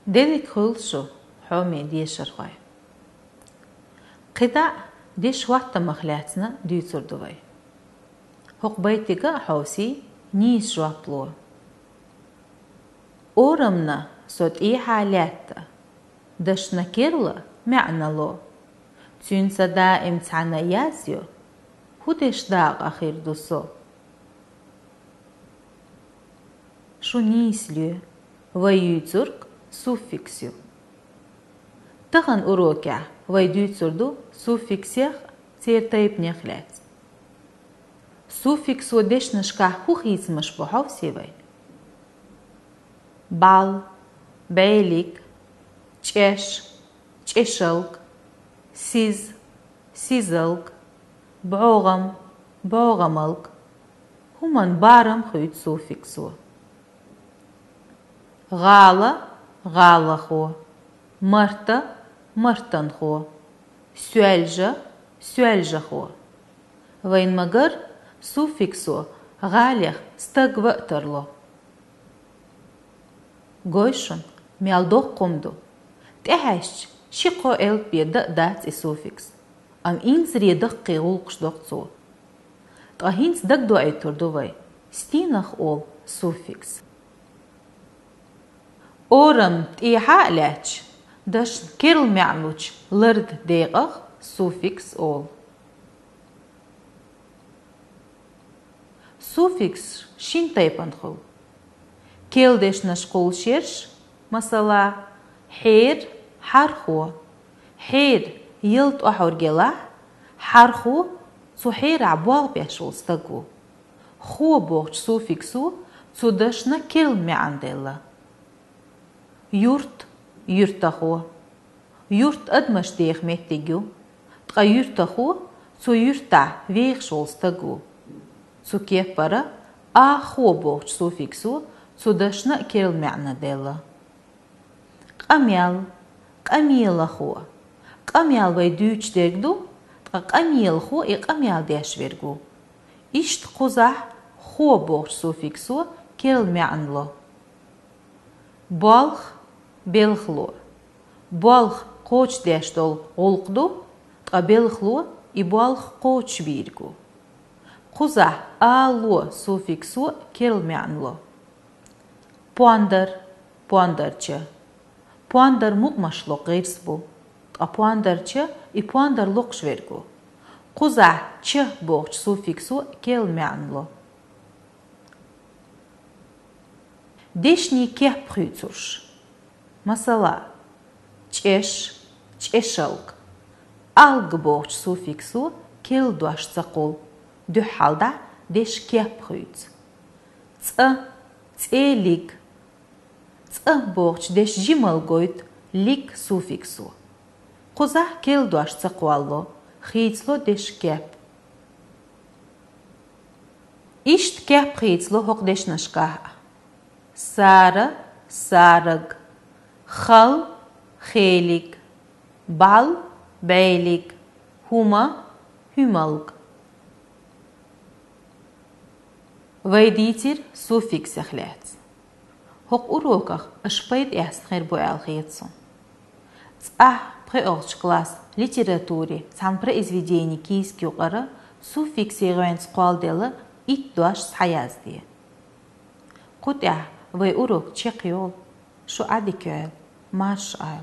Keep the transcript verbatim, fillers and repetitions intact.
Деррига хуьлда шу, хьоме дешархой. КхидӀа деша хӀоттамах лаьцна дуьйцур ду вай. ХӀокху байтига а хьовсий, нийса жоп ло. Орамна со тӀехьа лаьтта, дашна керла маьӀна ло. Цуьнца даим цхьаьна яз ю, хӀун деш дакъа хир ду со. Шу нийса лоь, вай юьйцург суффикс ю. Тахана урокехь вай дуьйцур ду суффиксех, церан тайпанех лаьцна. Суффиксо дешнашкахь хӀун хийцамаш бу хьовсий вай? БӀал, бӀелиг, чӀеш, чӀешалг, сиз, сизалг, бӀогӀам, бӀогӀамалг. ХӀуманан барам хуьйцу суффиксо. ГӀала, гӀалахо, марта, мартанхо, соьлжа, соьлжахо. Вайна ма-гарра, суффиксо гӀалех стаг ван а тарло. Гой шуна, мел доккха хӀума ду. ТӀехьаьжча, ши-кхо элп бен дан а дац и суффикс, амма инзаре даккхий гӀуллакхаш до-кх цо. Ткъа хӀинца дагадоуьйтур ду вай, стенах олу суффикс. Орамна тӀехьа а лаьтташ, дашна керла маьӀна лучу лардан декъах суффикс олу. Суффиксаш шина тайпана хуьлу. Керла дешнаш кхуллуш ерш, масала, хьер, хьархо. Хьер ялта охьур елахь, хьархо цу хьерахь болх беш волу стаг ву. Хо бохучу суффиксо цу дашна керла маьӀна делла. Юрт, юьртахо. Юрт адамаш деха меттиг ю, ткъа юьртахо цу юьртахь вехаш волу стаг ву. Цу кеппара а хо бохучу суффиксо цу дашна а керла маьӀна делла. Къамел, къамелахо. Къамел вай дуьйцуш дерг ду, ткъа къамелахо и къамел деш верг ву. Иштта кхузахь хо бохучу суффиксо керла маьӀна ло. Болх, белхало. Болх кхочушдеш долу гӀуллакх ду, ткъа белхало и болх кхочушбийриг ву. Кхузахь ало суффиксо керла маьӀна ло. Пондар, пондарча. Пондар мукъамаш локху гӀирс бу, ткъа пондарча и пондар локхуш верг ву. Кхузахь ча бохучу суффиксо керла маьӀна ло. Дешнийн кеп хуьйцурш. Масала, чӀеш, чӀешалг. Алг бохучу суффиксо керла дош ца кхуллу, дуьххьалдӀа дешан кеп хуьйцу. ЦӀа, цӀе лиг. ЦӀа бохучу дешан жималла гойту лиг суффиксо. Кхузахь керла дош ца кхоллало, хийцало дешан кеп. Иштта кеп хийцало хӀокху дешнашкахь а. Сара, сараг. Хал, хелиг. БӀал, бӀелиг. ХӀума, хӀуьмалг. Вай дийцира суффиксех лаьцна. ХӀокху уроках аша пайда эцна хир бу аьлла хета суна. ЦӀахь пхоьалгӀачу классан литератури цхьана произведени кийсак юкъара суффиксийн гӀоьнца кхолладелла итт дош схьаязде. Кху тӀехь вай урок чекхйолу. Шу Ӏа дика йойла. Марша Ӏойла.